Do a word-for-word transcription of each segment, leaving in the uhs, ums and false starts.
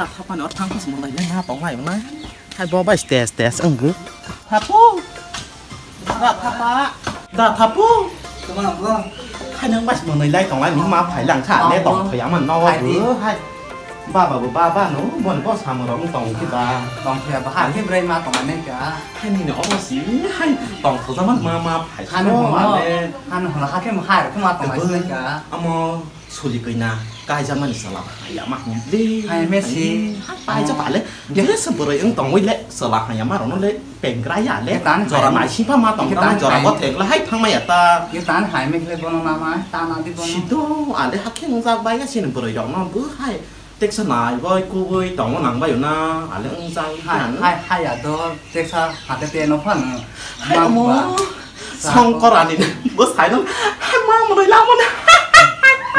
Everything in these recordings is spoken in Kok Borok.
Thapani or thang khosmo lai na tong lai na. Hai bo bai stes stes wngwi. Thapu. Da thapa. Da thapu. Tuma bo. Hai nang bai simo nai lai tong lai ni ma phai lang kha ne tong thoi aman no bo hai. Baba bo baba no bon bo samung rok tong ki ba. Tong thoi ba hai ke brai ma tong ne ka. Hai ni no obo si hai tong thoi jaman ma ma phai. Han ho. Han ho ha ke ma hai ko ma tong lai ka. Amo. Suli koi na, kaijak mani sala haya ma hum de. Hai mesi. Hai paijak pale. Jere se boroi wng tongwi le sala haya ma rono le pengra ya le. Jora nai singpa ma tong tang jora bo thek la hai thang ma ya ta. Ye tan hai me khle bono na ma ta na di bono. Sido ale hakhe wng jak bai ya sini boroi rok no bo hai. Teksa nai bai kubui tongma nang bai na ale wng jak hai. Hai hai ya do teksa hate te no phan. Hai mo. Songkorani bo sai no. Hai ma mo lai la mo na.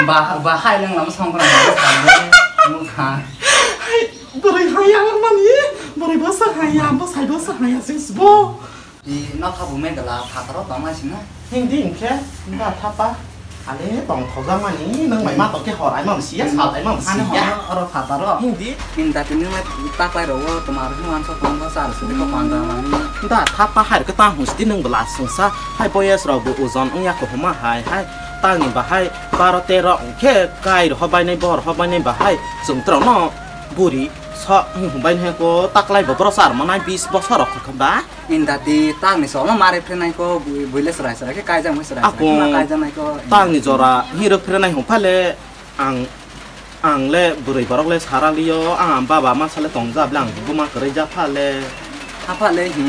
Ba ba hai lang lam songkorani bo sai no. Mo kha. Hai boroi hai ang mani. Boroi bo sa hai ya bo sai bo sa hai ya sing sbo. Di no kha bu me gala phataro tong ma sina. Hindi inkhe da thapa. Ale tong thojak mani nang mai ma tong khe hor ai ma si ya sal ai ma si ya. Oro phataro. Hindi. Inda tini ma taklai ro toma ro man so tong sa ro sidi ko panda mani. Da thapa hai ke ta hus di nang bela sungsa hai boyes rok bo ojon wngya ko homa hai hai tangni bahai baro tero khe kai ro hobai nai bor hobai nai bahai chwng tro no buri so hung hung bai nai ko taklai bo boro sar manai bis bosor rok kha ba. Indati tangni solo mare phrenai ko bui-, buile serai serai ke kaijak mui serai serai ke ma kaijak nai ko. Tangni jora hero phrenai hung phale ang, ang le bwrwi borok le sara liyo ang baba ma sale tong jable ang buma kwrwi ja phale. Aphale hi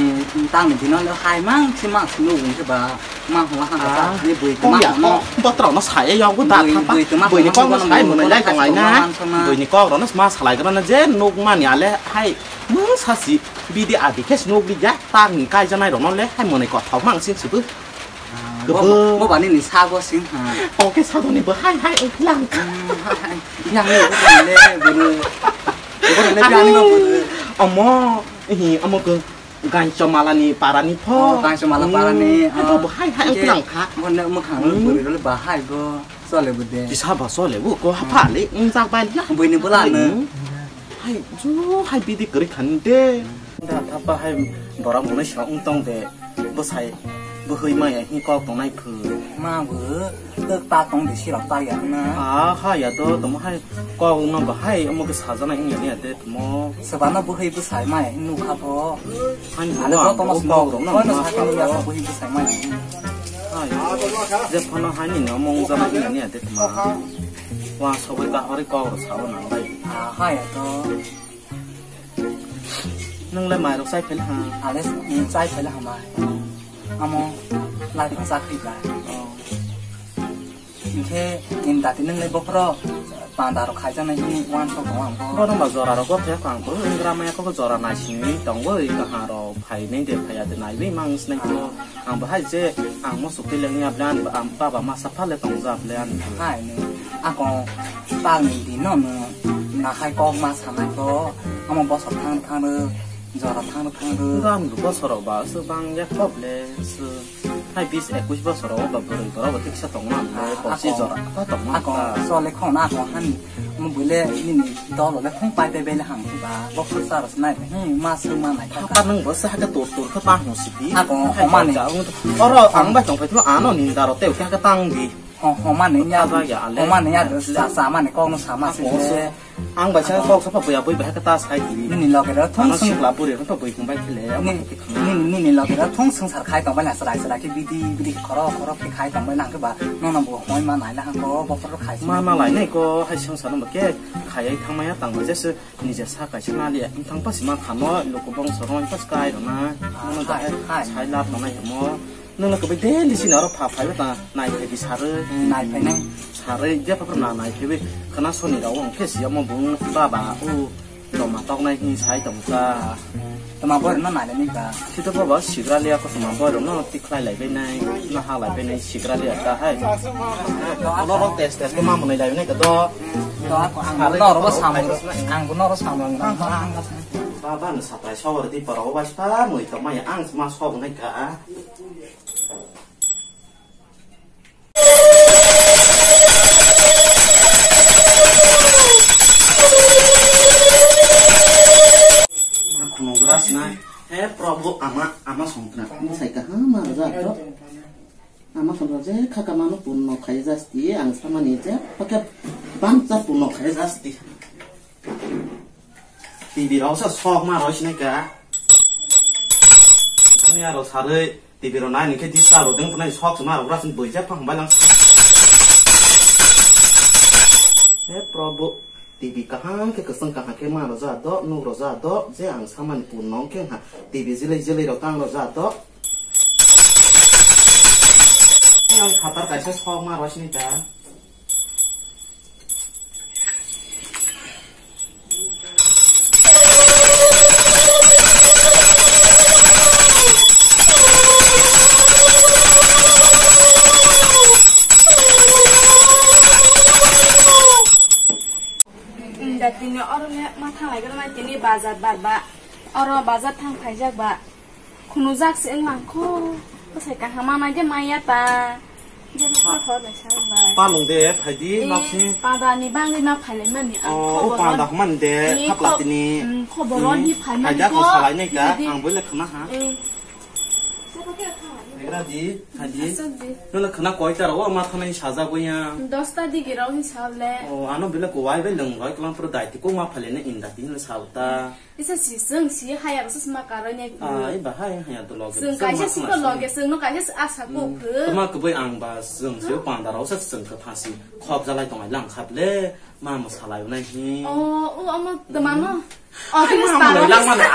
tangni dino le hai mang si mang si nugwng se ba ma hwa ha ta ni bui tuma no botra no sai yo go da bui tuma bui ni kok no sai mo lai tong ai na bui ni kok no ma salai gra na je nuk mani ale hai. Mung sasi bidi adi khe snook li ya tang ni kai janai rok no le hai monai kok thok mang sing sibu. Bo bani ni sago sing ha. Oke sago ni bo hai hai lang. Yang ni le buru. Buru le bani bo buru. Omo hi omo ko gancho mala ni para ni pho. Gancho mala para ni. Bo hai hai lang kha. Mo ne mo khang buru le ba hai bo. Sole bu de. Kisa ba sole bu ko hapha le wng jak bai ya. Buini bula no. Hai ju hai bidi kwrwi khan de. Da thapa hai borok mwnwi sa wng tong de. Bwsai bwhwi maya hi kok tongnai phu. Ma bu tok ta tong de sirok ta ya na. A ha ya do tamo hai kok no ba hai omo ke sajanai wng ya de tamo. Sebano bwhwi bwsai maya hi nukha pho. Ani ale bo tongma sino kok rok no koino ma sakni ya bwhwi bwsai maya. Hai. Je phano hani no mung jana hinani ate tma. Wa sobai ka hori kok ro sao nang bai. Ah, hai to. Nang le mai rok sai phel ha. Ale, mm, sai phel ha mai. Amo lai phang sa khri ba. Oh. Hinkhe indati nang le bokhro panda rok khaijaknai hini uansuk tongo ang bo. Bono ba jora rok gothe phang bo ingra maya kok jora naisingwi tongo ri kaham rok. Phainai de phaiya de naiwi mang snai ko. Ang bahai je ang muchuk twi lengya bwle ani baba masa phale tongja bwle ani. Hai ni ako tang ni dino no nahai kok ma sanai ko amo bosor thang thang ro jora thang thang ro. Gam ru bosor ba su bang ya kok le su. Hai bis ekwis bosor o ba bwrwi borok bo tiksa tongma bwle pochi jora ta tongma. Ako sole khon ako hani. Mo bwle nini dolo le khung pai pai bele ham ba. Bo khung sar snai. Hmm, ma sung ma nai. Papa nung bo sa ka tur tur ka pa ho sidi. Ako homani. Oro ang ba tong pai ano ninda ro te ka tang di. Ho homani ya. Homani ya sa sa mani kok no sa ma si. Ang bai sa kok sa pa buya bui ba ka ta sai di. Nini loge ro thung sung la puri ka bui kung bai khile. Nini, nini loge ro thung sung sar khai tong bai na srai srai ki bidi bidi khoro khoro ki khai tong bai nang ke ba. Nono bo hoi ma nai la hang ko bo khoro khai. Ma ma lai nai ko hai sung sa no ke. Khayai thangmaya tangma jese nijesa kaisa naliya wngthang pasi ma khamo loko bongso rwmani pasi kai rwna. Nono hai, bahai hai. Sai lab tongnai himo. Nono kwbai daily sini oro pha phaibo ta nai phai di sarwi. Nai phainai. Sarwi je pha na nai phaiwi khana soni rok wng khe siyamo bung baba u roma toknai hini sai tongkha. Tama boy rokno nai lai nai ba. Sito baba sigra liya ko tama boy rokno tikhlai lai bai nai, na ha lai bai nai sigra liya ta hai. Ono rok tes tes ko ma mwnai lai nai ka do. To ako ang no ro samung, ang no ro samung. Baba no satai sawar di paro bai sa mui to mai ang ma so nai ka. He Prabhu, ama, ama songkna. Ni sai kaham ma rwjak to. Ama songkna je khaka mano punno khai jasti, ang samani je pake bangsa punno khai jasti. T V rok sa sok ma roi sinai ka. Kami aro saroi T V rok nai ningke disa rok deng punai sok ma rok rasin boi ja phang bai lang. He Prabhu. T V kaham khe kwchwng kaham khe ma rwjak do, nuk rwjak do, je ang samani punno khe ha, T V jilai jilai rok tang rwjak do. Ang phatar kaisa sok ma rwsini da. Wngkha tini oro le ma thanglai gana tini bazar barba. Oro bazar thang phaijak ba. Khunujak se wngmang kho. Bwsai kaham ma nai de maya ta. Je ma hor bai sa bai. Palung de phaidi. Eh, nokni. Pada ni bangwi ma phailai mani ang. Oh, khobor pada hon. Hon de. Eh, thapla kho-, tini. Hmm, khobor hon hi phaimani kho. Phaida kho salai nai ka. Didi. Ang bole khna ha. Eh. Negra di, hai di. Asok di. Nula khna koi ta ro ma thani saja go ya. Dosta di giro hi sable. O, ano bile ko wai bai lung roi klang pro dai ti ko ma phale ne inda ti nula sa uta. Isa si sung si haya sa ma karo ne. Ah, i ba hai haya to loge. Sung kaisa si ko loge, sung no kaisa si asa ko phu. Tama ko bai ang ba sung si panda ro sa sung ka thasi. Khop jalai tong ai lang khap le. Ma mo salai nai hi. O, o amo tama mo. O, ma mo lang ma na.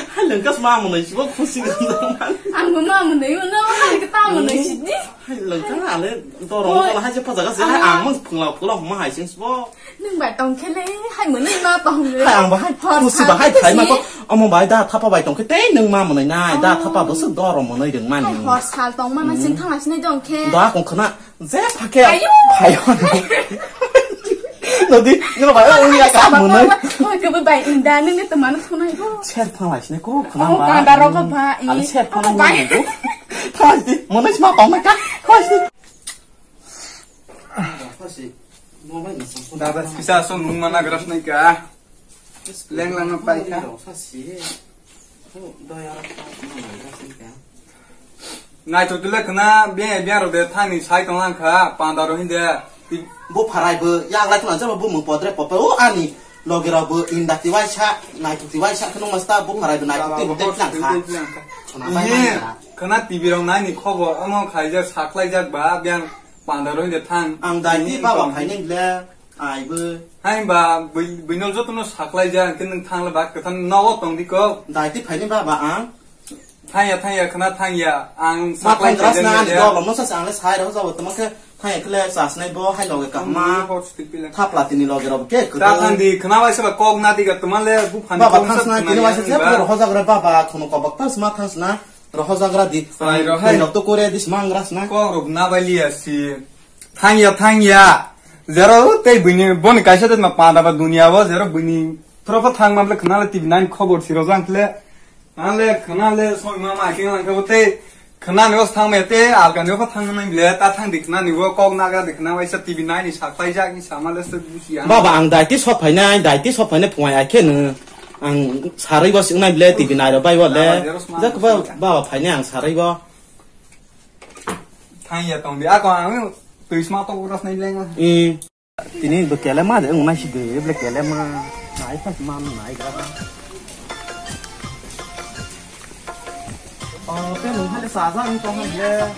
Hai lengkas ma mo nai sibo khusi gandang man. Ang bo ma mo nai uno, hai ke ta mo nai sidi. Hai lengka ale dorong ko hai je pajaga se hai ang mo phungla phungla huma hai sing sibo. Nung bai tong khe le, hai mo nai ma tong le. Hai ang ba hai khusi ba hai thai ma ko. Omo bai da thapa bai tong khe tei nung ma mo nai nai da thapa bo su dorong mo nai reng mani. Hai hor sal tong ma na sing thang sinai dong khe. Da kong khna. Je phake. Ayo. Phayo. Nodi, nino bai, o ya ka munai. Hoi ke bai inda, nini teman phunai go. Ser phang lai sini ko, khna ba. Kanda ro ko ba. Ale ser phang lai go. Phai di, munai sma pang ka. Phai di. Dada kisa so nung mana gras nai ka. Leng lang no pai ka. Naithok tile khna beng beng rok de thani sai tong lang kha panda ro hinde. Bo pharai bo yak lai khna jabo bo mung podre popo o ani loge rok bo inda ti waisa naithok ti waisa khno masta bo pharai bo naithok ti bo de tlang kha. Khna bai nai. Khna T V rok nai ni khobor omo khaijak saklaijak ba beng panda ro hinde thang. Ang dai ni baba khaini le. Ai bo. Hai ba bui bui no joto no saklai ja ke nung thang le ba kwthang no o tong di ko. Dai ti phai ni baba ang. Thang ya thang ya khna thang ya ang ma saklai thang ras na ni do lo mo sa ang le sai ro jabo tamo khe thang ya kle sas nai bo hai loge ka ma. Thapla tini loge ro ke. Ta thang di khna bai sa ba kok na di ga tuma le bu phan. Baba thang sna tini bai sa je ro hojak re baba khono kobak ta sma thang sna. Rohojagra di. Sai rohai. Twi rok to kore di smang ras na. Kok rok na bai liya si. Thang ya, thang ya. Zero tei bini boni kaisa de ma panda ba dunia bo zero bini thropo thang ma ble khna le T V nine khobor si rojang khle. Nang le khna le soi ma ma keng lang kabo tei khna ni os thang me te alka ni os thang nang le ta thang di khna ni o kok nagra di khna bai sa T V nine ni saklai jak ni sama le se busi ya. Baba ang dai ti sok phai nai, dai ti sok phai nai phungai ai khe no. Ang sarwi bo swngnai ble T V nairok bai bo le. Baba, zero sma jak ba sma. Baba phainai ang sarwi bo. Thang ya tong di. Ako ang twi sma to uras nai leng. Hmm. Tini bo kele ma de wngnai si de ble kele ma. Nai pas ma nai gra. Oh, pe nung hale sa sa ni tong hale.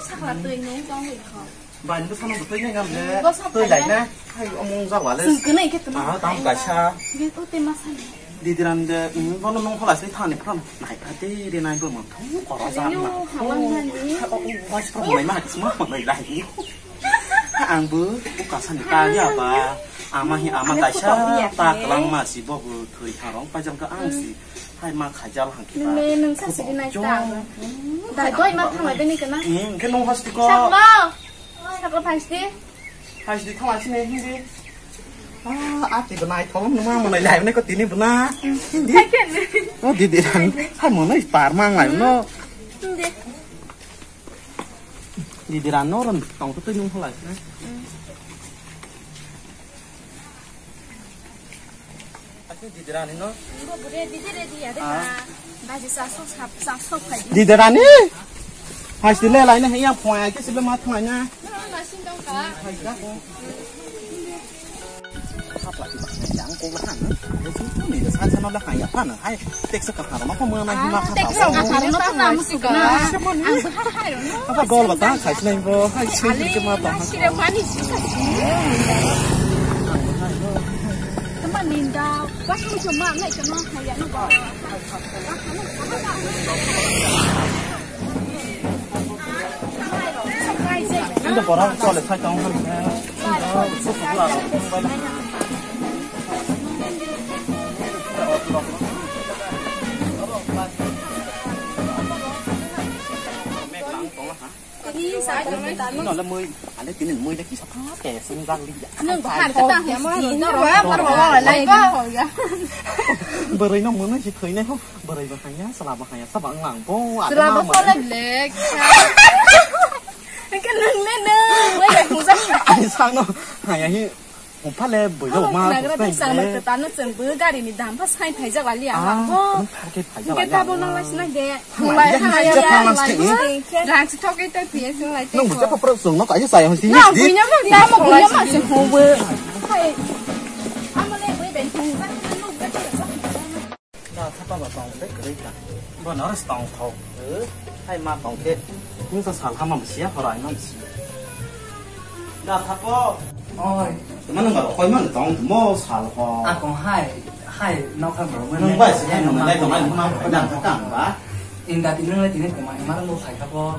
Sakla twi nung tong wi kho. Bani bwsano bwtwi nai ngam le. Bwsa twi lai na. Hai omong jak wale. Sung kene ke tuma. Ah, tam kaisa. Ge to te masa ni. Didiran de, um, bono nong kholai sini thani phram. Nai phate de nai bo mo. Thung koro ja ma. Hawang nani. Oh, oh, mas phram nai ma, mas phram nai lai. Ang bo, o kasani ta ya ba. Ama hi ama kaisa ta kelang ma si bo bo thwi harong pajam ka ang si. Hai ma khajal hang ki ba. Nung sa si nai ta. Dai doi ma thang lai de ni kana. Hmm, ke nong hosti ko. Saklo. Saklo phai sidi. Phai sidi, thawa sini, hindi. Ah, ati bwnai thong, numa mwnai lai, bwnai ko tini bwna. Hindi. Hai khe. Oh, didi ran. Hai mwnai par mang lai, no. Hindi. Didi ran, no, ran, tong, tu, tu, nung, lai. Hmm. Didirani no? Didirani? Hai sile laina he yang phone ai ke sile ma thangna. Hai ka ko. Yang ko la kan. Ni da sa sa no la kan ya pan. Hai tek sa ka ha ma ko ma na ma ka. Tek sa ka ha ma ko na musu ka. Apa dol ba ta khai sile bo. Hai sile ke ma ta. Sile mani si sa si. Teman ninda. Ini borok chole sai tong hwn. Ini sai tong hwn. Ini no le mui, ale tini mui le kisa pha te sung jang li ya. Nang bahar ka ta hwn si, nang bahar ka ta hwn si. Bwrwi no mui si thoi nai ho. Bwrwi bo hanya, sala bo hanya, saba wng lang bo. Sala bo sala black. Hingke nang le nang, mui le thung jang. Ani sang no hanya hi. Hum phale boilo ma. Nagra bai sama ketano chwng bo gari ni dam pha sai phaijak lali ang bo. Hum phake phaijak lali. Hingke tabul nang lai sinai de. Hingke thang nang sinai de. Rang si thok ei tai phi sinai de. Nung bo chapa pro sung no kaisa sai hon si. Nang buina mo da mo buina ma se ho bo. Hai. Amo le bui ben thung ba. Da thapa ba tong de kri ka. Bo no ras tong tho. Hai ma tong ke. Nung sa sal ha ma sia hora ma sia. Da thapo. Oi. Mana nggak koi mana tong mo sal ho. Akong hai, hai, nokha bro. Nung bai sih hai mana nai tong ai mana nang ka kang ba. Inda tinung le tini tong ai mana lo sai ka bo.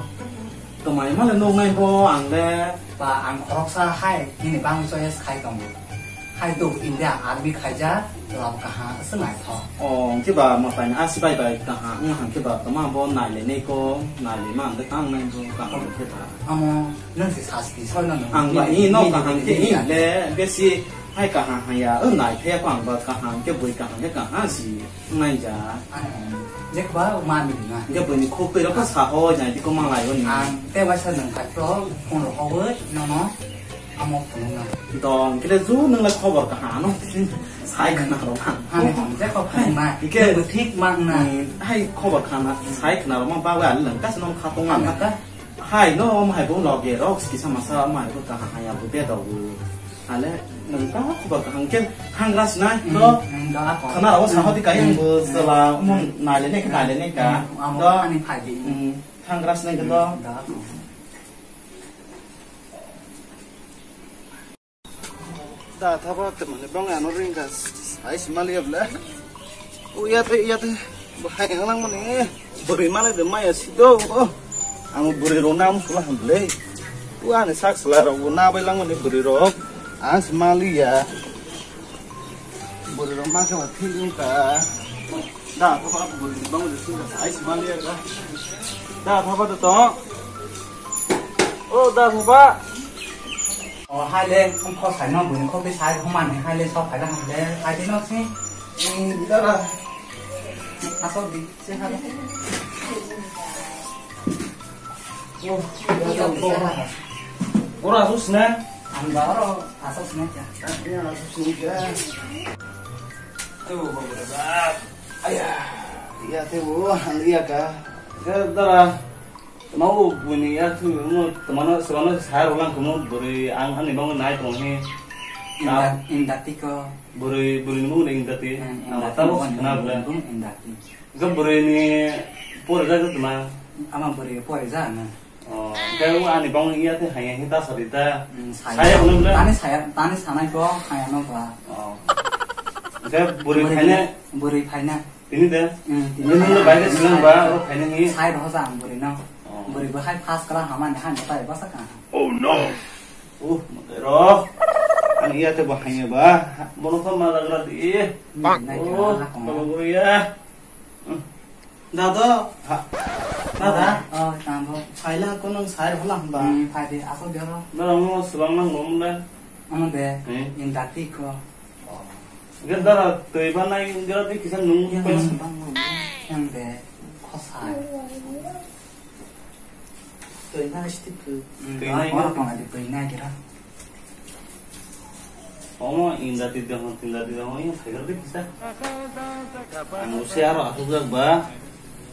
Tong ai mana nung nai bo ang le. Ba ang khoroksa hai, nini bang choice khai tong. Hai do India army khaijak, lab kaha se naithok. Oh, hwnkhe ba mwtai ni asi bai bai kaha wng hwnkhe ba tama bo nailai nai ko, nailai ma hwnkhe tang nai bo kaha hwnkhe ba. Amo, nang se sasti soi no nang. Ang ba i no kaha hwnkhe i le, besi hai kaha haya, o nai phe ko ang ba kaha hwnkhe bui kaha hwnkhe kaha si nai ja. Ano, je ba ma mi na. Hwnkhe bui ni khuk twi rok ko sa ho, jai di ko ma lai o ni. Ang te waisa nang khai pro, phone rok ho, no no. Amo phunukna. Dong, kile ju nung le khobor kaham no. Sai khna rok ang. Hani hom, je kok phunukna. Ike. Nung thik mang na. Hmm, hai khobor khna, sai khna rok mang ba wa lang kas nong kha tong ang. Ang ka? Hai no, om hai bo loge rok, kisa masa, om hai bo kaham hai bo be do. Ale, nung ka khobor kaham ke, hang ras na, hmm, to. Nung da ko. Khna rok sa hoti kai ang bo, hmm, sala, um, hmm, nai le ne, nai le ne ka. Hmm, amo to. Ani phai di. Hmm, hang ras na to. Hmm, da ko. Da thapa te mane bang ano ring ka sai si mali ya ble. U ya te ya te bahai ang lang mane buri male de maya si do. Ang buri ro nam sula ham ble. U ani sak sula ro na bai lang mane buri ro. Ang si mali ya. Buri ro ma ka thil ka. Da thapa buri bang de si sai si mali ya ka. Da thapa de to. O da thapa. O hai le, ang kho sai no, buini kho twi sai, humani hai le, sok phai da hai le, hai de no si. Dara. Asok di, se ha. O, ora asus na. Ang ba oro asok sini ya. Iya, asus ni ka. Tu, babu da. Aya. Iya, te bu, ang iya ka. Ke dara. Tama bo buini ya thu mo tama no seba no sai rok lang kumo bwrwi ang ani bang nai tong he. Inda, indati ko. Bwrwi, bwrwi ni mung de indati. Hmm, ang indati tamo mo khna bwle. Bung indati. Ga bwrwi ni pore ja tuma. Ama bwrwi pore ja na. Oh, ga ani bang iya the haya hita sari ta. Hmm, saya. Saya ko bwle. Tani saya, tani sanai ko haya no ba. Oh. Ga bwrwi phaina. Bwrwi phaina. Tini de? Hmm, tini. Nini de bai de silang ba, oro phaina ni. Sai roho jang bwrwi no. Oh. Bwrwi bo hai first class hamani hai no tai basa ka. Oh no. Uh, matai ro. Ani iya te bo hanya ba. Bono ko ma lagra di. Hmm, nai kira ha ko. Bang, bang, ya. Hmm. Dada. Ha. Dada. Oh, tambo. Phaila ko nang sai roho lang ba. Hmm, phai di, asok dia ro. Dada, mo silang nang ngom da. Ano de, hmm? Indati ko. Gandara twi banai gandara twi kisa nung. Yang pas bang yang de khosai. Twi na stick. Twi na oro tong adi twi na gira. Omo inda ti dong, tinda ti dong, ini phaikar de kisa. Ang usi aro asuk jak ba.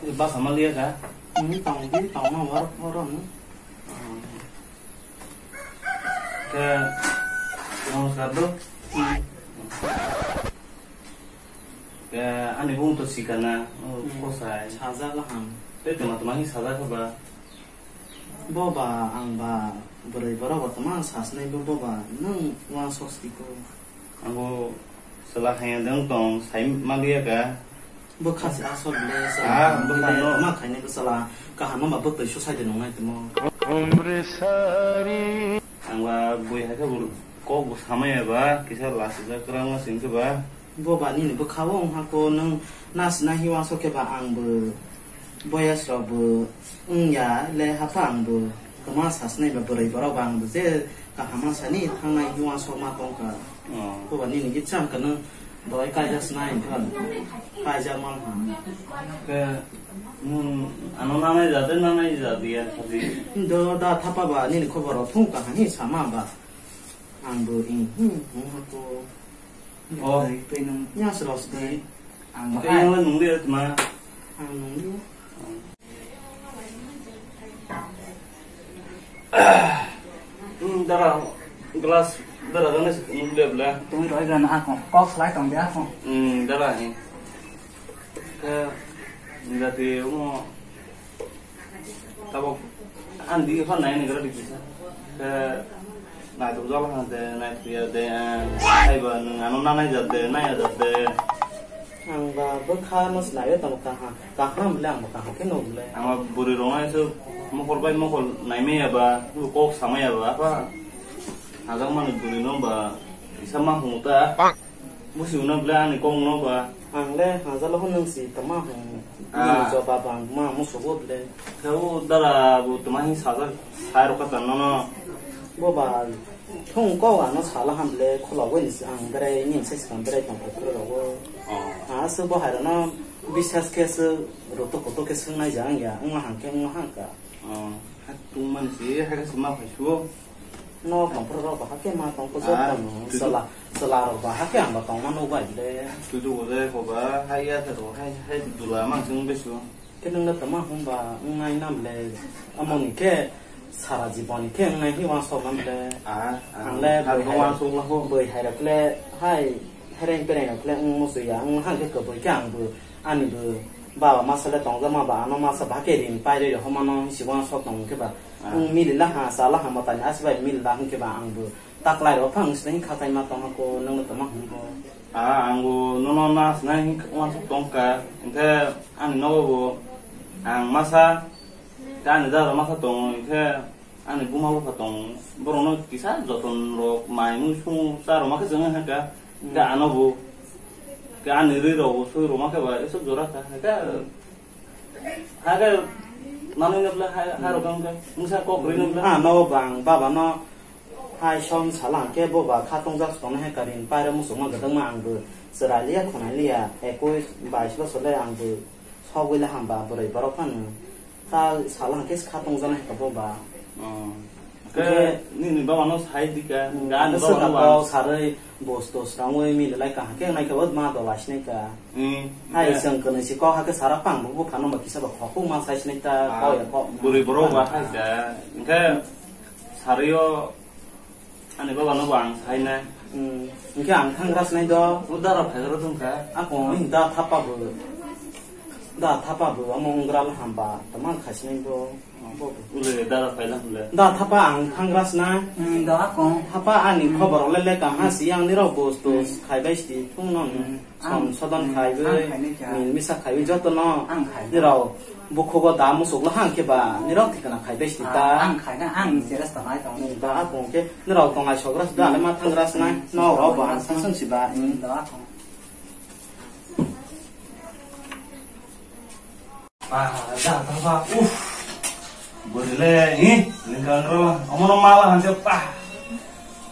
Ini basa ma liya ka. Ini tong di, tong ma war, war ni. Ke, namaskar do. Ke, ani bung to sikana, oh, kosai. Saja laham. Te tuma tuma hi saja ka ba. Bo ba, ang ba, bwrwi borok bo tama sasnai bo, bo ba, nwng uansuk tiko. Ang bo chwla haya deng tong, sai ma liya ka. Bo khasi asol le, Ah, bo kaham le, no. Ma khainai bo chwla, kaham ma bo twi so sai de nongnai timo. Ang ba bui hai khe bo kok bo samaya ba, kisa lasi ja kwrang ma sing khe ba. Bo ba nini bwkha o wng hako nwng nasina hi uansuk khe ba ang bo boyas rok bo wng ya le hapha ang bo kwma sasnai ba bwrwi borok ba ang bo je kaham ma sani thangnai hi uansuk ma tong kha. Oh. Bo ba nini kisa ang khe nwng dawai kaijak snai wng kha kaijak man ha. Ke nwng ano nanai ja de nanai ja diya khadi. Do da thapa ba nini khobor rok thung kha hani sama ba ang bo ing hmm hmm hako. Oh. Twi nung. Nya srok sdi. Ang Twi bahai. Nung le nung le tma. Ang nung le. Hmm, dara glass dara dana nung le bla. Twi roi gan ako. Kok slai tong dia ako. Hmm, dara ni. Ke, dati mo. Tabok ang di hor nai ni gara di kisa. Ke nai tu jol han de, nai tu ya de, ah, ai ba nung ano na nai jat de, nai ya jat de. Ang ba bwkha no sinai yo tamo kaha, kaham le ang ba kaha ke no le. Ang ba bwrwi rong ai su mokol bai mokol nai me ya ba, kok samai ya ba, apa? Hajak mani bwrwi no ba, isa ma hung ta. Musi uno ble ani kong no ba. Ang le hajalo hwn nung si tama hwn. Ah. Nini joba bang ma musugo ble. Khe o dara bo tama hi sajak sai rok ka tang no no. Bo ba thung ko ano sala ham ble kholo bo ni ang berai ni se skang berai tong ko kholo ro. Oh. Ah, se bo hai no bisas ke se roto koto ke sung nai jang ya. Ang hang ke ang hang ka. Oh. Ha tung man si ha ke suma phai suo. No, bangphra rok bahai khe ma tong ko Ah, joto no. Tutu. Chwla, chwla rok bahai khe ang ba tong mano bai le. Tutu ko le ko ba, hai ya tha ro, hai, hai dula mang sung besu. Khe nung na tama hum ba, nung nai nam le. Amo ni khe sara jibon ni khe nung nai hi uansuk nam le. Ah, ah. Ang le Ha, boi ko hai uansuk la ko. Boi hai rok le, hai, hereng pereng rok le, nung musu ya, nung hang khe kwbui khe ang bo, ani bo, baba masa le tong ma ba, ano masa ba khe rin pai re, ho mano, si uansuk tong khe ba. Ah. Ang mili la ha, sa la ha, mata ni asi bai mili la hwn khe ba ang bo taklai rok phang sini khatai ma tong ko nang tama hwn ko. Ah, ang bo nono na sinai hwn uansuk tong ka, hwn khe ani nogo bo ang masa, ta ani dada masa tong, hwn khe ani buma bupha tong, borok no kisa joton rok mai mui sung cha rok ma khe jeng hwn ka, Hmm. Khe ano bo, khe ani ri rok bo sui rok ma khe ba, eso jora ka, khe Hakhe manwi no bwle hai, hai rok wngkha. Wngsa kok rwi no bwle. Ah, no bang, baba no hai song sala hwnkhe bo ba kha tongjak tong hai karin pairo muchungma gwdwngma ang bo chwrai liya khwnai liya, ekwis bais bosor le ang bo sogwi le hamba bwrwi borok phano. Ta sala hwnkhe kha tongjaknai hwnkhe bo ba. Oh. Hwnkhe Khe nini baba no sai di ka, Hmm, ga ani baba no swkang ba. Kok sarwi bosto swrangwi mili lai kaham khe nai khe bo ma dola sinai ka. Hmm. Hai Khe chwng kwnwi si kok hakhe sara pang bo buphano ba kisa ba khok ma sai sinai ta Ah, kok ya kok. Bwrwi borok ba hai da. Hwnkhe sarwi o ani baba no bo ang sai nai. Hmm. Hwnkhe ang thangra sinai do. O dara phai ro thung kha. Ako da thapa bo. Da thapa bo amo wnggra hamba tama kha sinai bo. Ule dara phaila hwnle. Da thapa ang thangra sna. Hmm, da ako. Thapa ani Hmm. Khobor le le kaha si ang nirok bus tus Hmm. Khaibai si thung non. Hmm. Som Ang- sodon Hmm. Khaibai. Ang khainai kha. Mil misa khaibai joto no. Ang khainai. Nirok bukhugo da musuk la hang khe ba nirok thikana khaibai si Ah, ta. Ang khaina ang jeres tanai tong. Da ako ke nirok tongai sogra da le ma thangra sna. Hmm. No ro ba ang sasang si ba. Hmm, da ako. Ba, da, da, ba, uff. Bwrwi le, hi, lingkang ro, omono mala hanse, pa.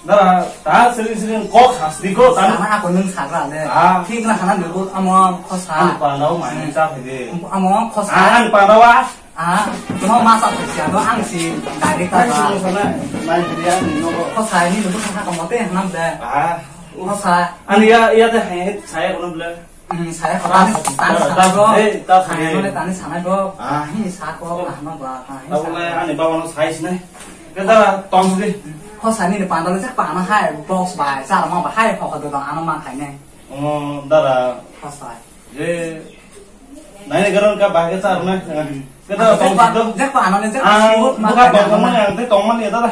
Da, ta, siling, siling, kok, sasti, kok, tan. Sana ako nung sagra le. Ah. Thik na hana dulu, amo, khosa. Ani pandao, mani, Hmm. Cha, phai de. Amo, khosa. Ah, ani pandao, ah. Ah, no, masa, khosa, no, ang si, dari, ta, Ai, ba. Sini, sana, nai, biryani, no, kok. Khosa, ini dulu, sana, kamote, hanam, de. Ah. Osa. Ani ya, ya de hai, hai, saya kono bela. Hmm, saya kono. Ah, tani, tani da, sana da, ko. Eh, da, saya. Hai, mana tani sana ko. Ah. Hai, sa ko, ah, no ba, hai, tabuk sa le ko. Ani baba no sai sini. Kita tong sini. Osa ni pandal se pana hai, box bai, sa ma ba hai, pokok do ano ma khai ne. Oh, dara. Osa. Je, nai ne garon ka bahai ka char na. Kita tong sini. Je pa ano ne je. Ah, buka bang kamu yang te tong mana ya, dara.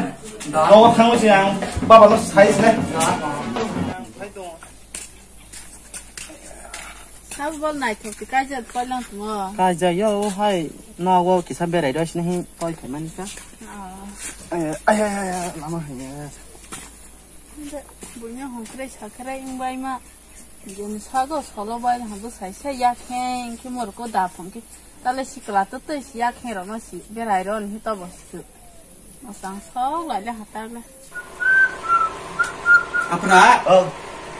Da. Kau kang sini yang, baba no sai sini. Da. Sabo bol naithok ti kaijak koilang tmo. Kaijak ya o hai nogo kisa berai rw sini hi koi phaimani ka. Oh. Ay ay ay ay lama hai. Bunya hongkre sakre ingbai ma. Jeni sago solo bai habo sai sai ya kheng ki mor ko da phong ki. Tale sikla to tei si ya kheng ro no si berai ro ni to bo si. Masang sok lai le hatar le. Aphra, oh.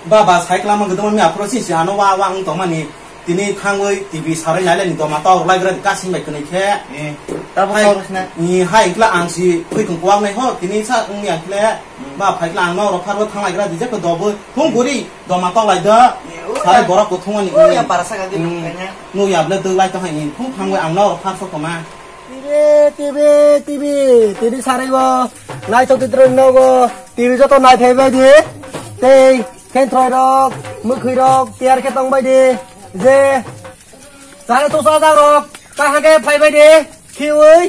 Baba, cycle mang gudum mi aphra si si ano wa wa ang tong mani. Tini thangwi T V sarai nai le ni doma tau lai gra kasing bai kwnai khe. Eh, tabo hai, tau rwsna. Ni hai kla ang si phui kung kuang nai ho. Tini sa ang ya kle. Hmm. Ba phai kla ang no ro phar bo thang lai gra di je ko dobo. Hung guri doma tau lai da. Eh, oh, sai ya. Borok ko thung ani. Oh, ya para sa ga di. Hmm. Kanya. No ya ble dwlai to hai ni. Thung thangwi ang no ro phar so koma. T V, T V, T V, T V sarai bo. Naithok twi twrwng nogo. T V joto naithai bai di. Tei khentroi rok, mwkhwi rok, tiyar khe tong bai di. Je, chare to chajak rok, kaham khe phai bai di. Khiui.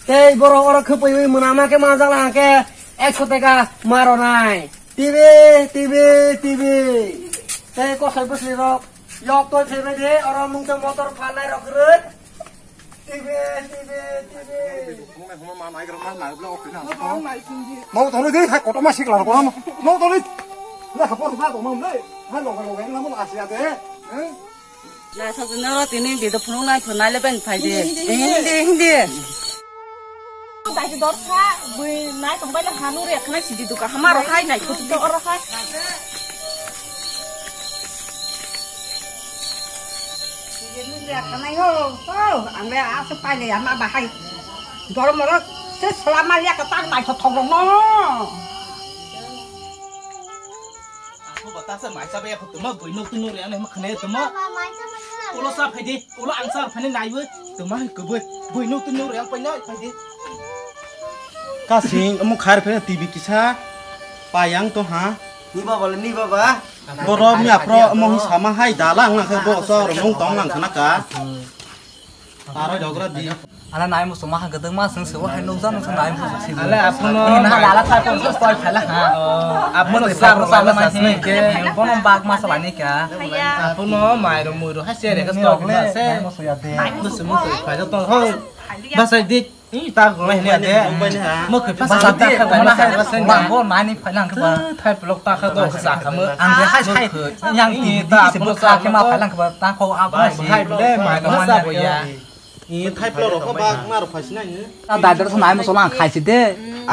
Tei borok oro khwpaiwi mwnama khe manjak lang khe ekso teka ma rwnai. T V, T V, T V. Tei kosoi bwswi rok, yok toi phai bai di. Oro mungsa motor phalnai rok kwrwi. Tibe, tibe, tibe. Mau toloi di, hai kotor ma sikla ko. Mau toloi. Na hapor ba ko mam le. Ha lo lo ga na mo asia de. Eh? Na sa na ro tini video phunuk nai phunai le ben phai de. Hindi, hindi. Dai dor sa, bui nai tong bai le hanu re khna sidi duka. Hamaro hai nai khut dor hai. Ang le asa pai le ama bahai. Dormo ro se salama ya ka tak nai thok thok no. Aku bata se mai sa be aku tuma bui no tunu re ane ma khane tuma. Ulo sa phai di, ulo ang sa phai nai bu tuma ku bui bui no tunu re ang pai nai phai di. Kasing omo khair phai T V kisa payang to ha. Ni baba le ni baba. Borok ni aphro omo hi sama hai dalang nang khe bo so rong tong nang khana ka. Taro dogra di. Ala nai musu ma ha gadang ma sung se wa hai nung jang sung nai musu si. Ala aphuno ni na dala thai pon so stoi phala ha. Aphuno sa ro sa ma si ke. Bono bag ma sala ni ka. Aphuno mai ro mui ro ha se re ka stoi phala se. Nai musu mu phai to ho. Ba sai dik. Ih, ta gulai hini ade. Mo khe phasa ta kha ba na hai ba sen ba. Bo nani phailang kha ba. Thai pelok ta kha do kha sa kha mo. Ang de hai hai yang ti di se bo kha khe ma phailang kha ba ta kho a ba si. Hai le ma ka ma ne bo ya. Ih, thai pelok ro kha ba ma ro phasi nai. Ta dai dor nai mo solang khai si de.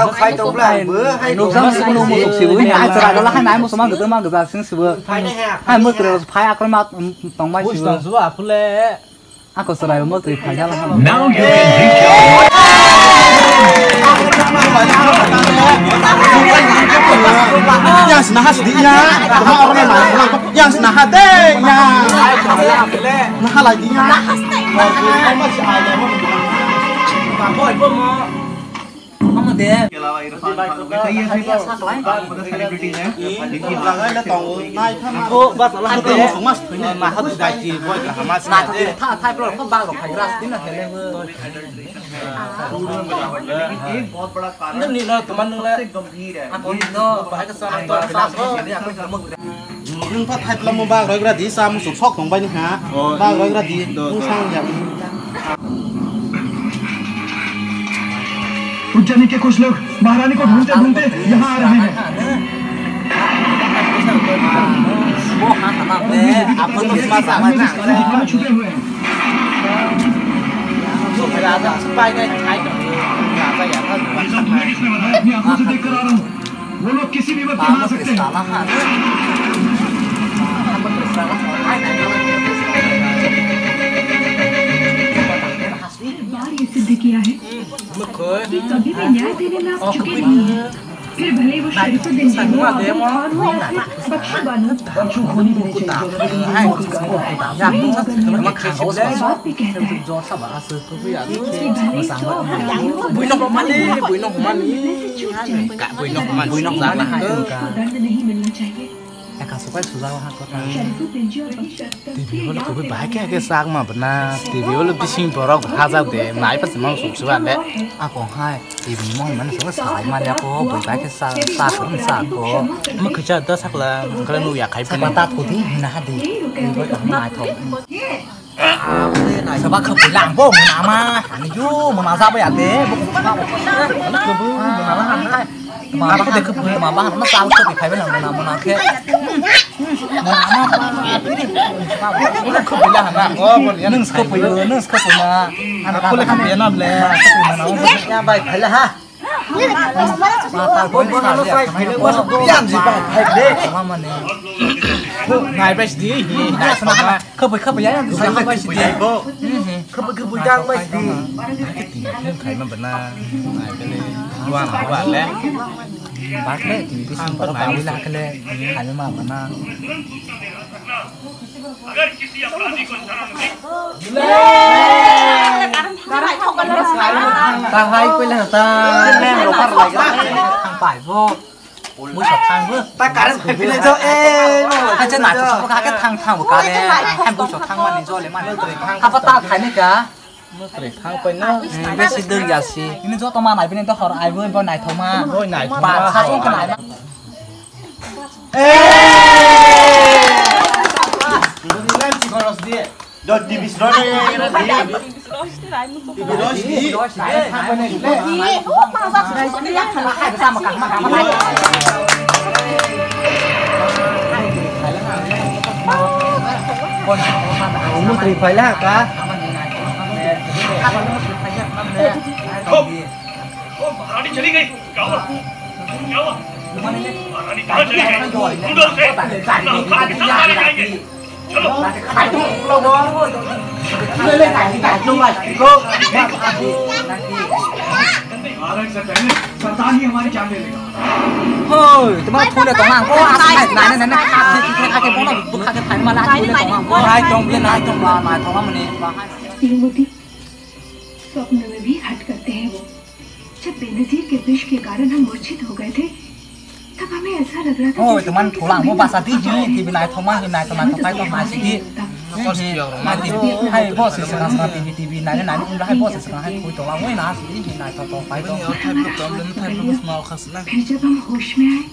Au khai to bla bo hai. Nuksan se no mo si bo ni ai chara la hai nai mo somang gede ma gede sing si bo. Hai mo kre phai akro ma tong mai si bo. Buj tong si bo aphule. Ako chwrai rok no twi phaijak. Now you can reach out. Yang sinaha sidi ya. Yang sinaha de ya. Naha lagi ya. Omo de. Ke alawa Irfan Khan ho gaye. Ye sab celebrity hai. Lagai le tongo. Nai tha ma. Ko bas ala te. Mas mas thoi ne. Ma ha dai ji boy ka hamas na te. Tha thai pro ko bag ro khai ras din na hele. Ek bahut bada karan. Ni no tuman nung le. Ako no bahai ka sa to sa ko. Nwng pha thai pla mo bag roi gra di sa mo sok sok tong bai ni ha. Bag roi gra di. Nwng sang ya. Ujjaini के कुछ लोग महारानी को ढूंढते ढूंढते यहाँ आ रहे हैं। छुपे हुए हैं। अपनी आंखों से देख कर आ रहा हूँ। वो लोग किसी भी वक्त यहाँ आ सकते हैं। बार ये सिद्ध किया है कि कभी भी न्याय देने में आप चुके नहीं हैं। फिर भले वो शरीफुद्दीन की माँ हो और वो पक्षी Bano. Buino homani, buino homani. Buino homani. Buino homani. Dard nahi milna chahiye. Eka supai sujao ha kota. T V holo kubui bahai khe khe sak ma bana. T V holo bising borok hajak de. Nai pa simang suk suba de. Ako hai. T V ni mong mani sung salai mani ako bui bahai khe sa sa ko sa ko. Mo khacha da sakla kala nu ya khai. Sa pata thodi na hadi. Bui ko nai tho. Sabak khapui lang bo mama. Ani yo mama sa ba ya de. Bo khapui lang bo. Mama ha. Mama ha de khapui mama ha. Mama sa khapui khai ba lang mama mama khe. Mama ha. Khapui lang na. Nung khapui nung khapui na. Aku le khapui na ble. Ya bai khai la ha. Nai bai sidi. Khapui khapui ya. Khapui khapui dang bai sidi. Khai ma bana. Nai bele. Wa ma wa le. Bakle, tini tini sini para bawi lah kele. Khai ma bana. अगर किसी अपराधी को जन्म नहीं Kahai koila ta. Thang pai bo. Muisa thang bo. Ta current pai pile jo, eh. Kacha na to ka ka thang thang bo kare. Hai muisa thang mani jo le mani. Hapa ta khai ni ka. Mutre thang pai na. Besi dong ya si. Ini jo to ma nai bini to hor ai bo bo nai thoma. Bo nai thoma. Ba sa sung ka nai. Eh. Ini lan si koros dia. Do T V sroi na ya na di. T V roi di. Umutri paila ka. ओ, महारानी चली गई। क्या हुआ? क्या हुआ? महारानी कहाँ चली गई? ढूंढो उसे। ना, हम के साथ मारे जाएंगे। Chalo. Sartani hamari jaan le lega. Hoi, tuma thule tong ang ko asai nai nai nai kha kha kha kha bono bukha khe phai mala thule tong ang ko. Nai tong bile nai tong ba nai tong mani ba hai. Shrimati, स्वप्न में भी हठ करते हैं वो। जब बेनजीर के विष के कारण हम मूर्छित हो गए थे, तब हमें ऐसा लग रहा था Oh, जैसे teman कि pulang mo किसी basa di ने hi, di binai thoma hi nai toma to pai to ma si di. Hi, hi, nai di, hai bo si sa sa T V, T V nai nai um hai bo si sa hai thui to la mo na si di hi nai to to pai to. फिर जब हम होश में आए,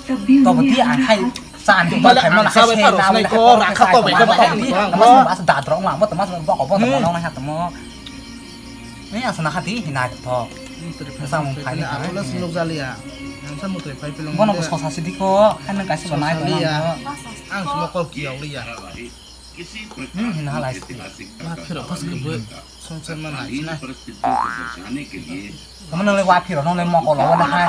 तब भी To bo उन्होंने di ang hai sa ni ba khai mo na hai se na ko rakha to bai ko ba di. Mas mas da drong ma mo to mas bo ko bo to no na ha to mo. Ni asana hati hi nai to. Samung khai ni. Aku lah sinuk jali ya. Yang sa mutre pai pelong. Bono ko sosa sidi ko, kan nang kaisa banai ko. Ang semua kol kiau liya. Hmm, hina halai sidi. Wah, phiro pas ke bu. Songsan mana sina. Kamu nang le wah phiro nang le mokol lo wah hai.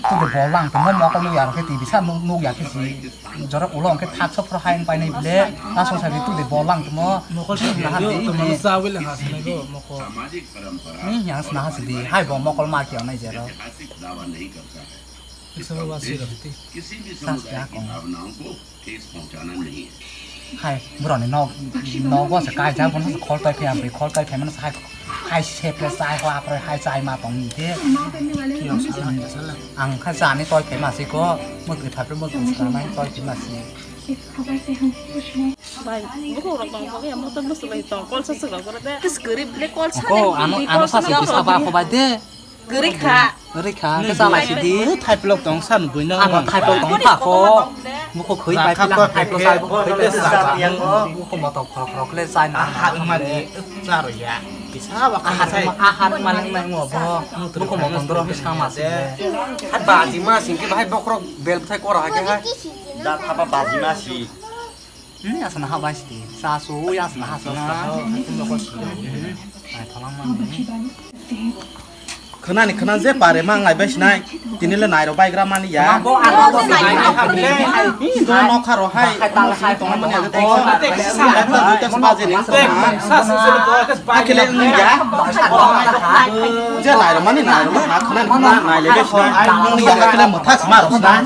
Tu de bolang tu mo mokol lu ya ke T V sa nuk nuk ya ke si. Jorok ulo hwnkhe thak sok phro hai wng painai bile, asong sai tu de bolang tmo. Mokol sini na hati ini. Sa wele ha sini go mokol. Hmm, yang sna ha sidi, hai bo mokol ma kiya nai jero. Kisa ba si roti. Sa sna kong. Hai, bro ni nok, nok bo se kai ja, bono se khol tai phe, am khol tai phe, mano sai. Hai sepre chai ho apre hai chai ma tong ni de. Ang kha jani toi phe ma si ko, mo twi thapre mo twi sa nai toi phe ma si. Bai, bukhuk rok tong thok ya, mo to musu bai tong, kol sa suk rok gore de. Kis garib le kol sa. Ko ano ano sa si sa ba ko bai de. Garib kha. Rikha, ke salai sidi. Thaipilok tong san buino. Abo thaipilok tong kha ko. Mukho khoi pai pila thaipilok sai bo khoi pila sai. Mukho moto khorok khorok le sai na. Aha mani charo ya. Kisa ba kha sai. Aha mani nai mo bo. Mukho moto ndoro hi sama se. Hai baji ma sing ke bahai bokrok bel thai kora ha ke hai. Da thapa baji ma si. Hmm, asana ha bai sidi. Sa su ya asana ha su na. Ai tholang mani. Khwnani khwna je pare ma ngai bai sinai. Tini le nairo baigra mani ya. Bo aro bo sinai. Hi do nokha ro hai. Tong mani ya to. Ekta dui ta spa je ni. Hakile ngi ya. Je nairo mani nairo ma khwnani khwna nai le bai sinai. Ngi ya hakile motha sma ro sinai.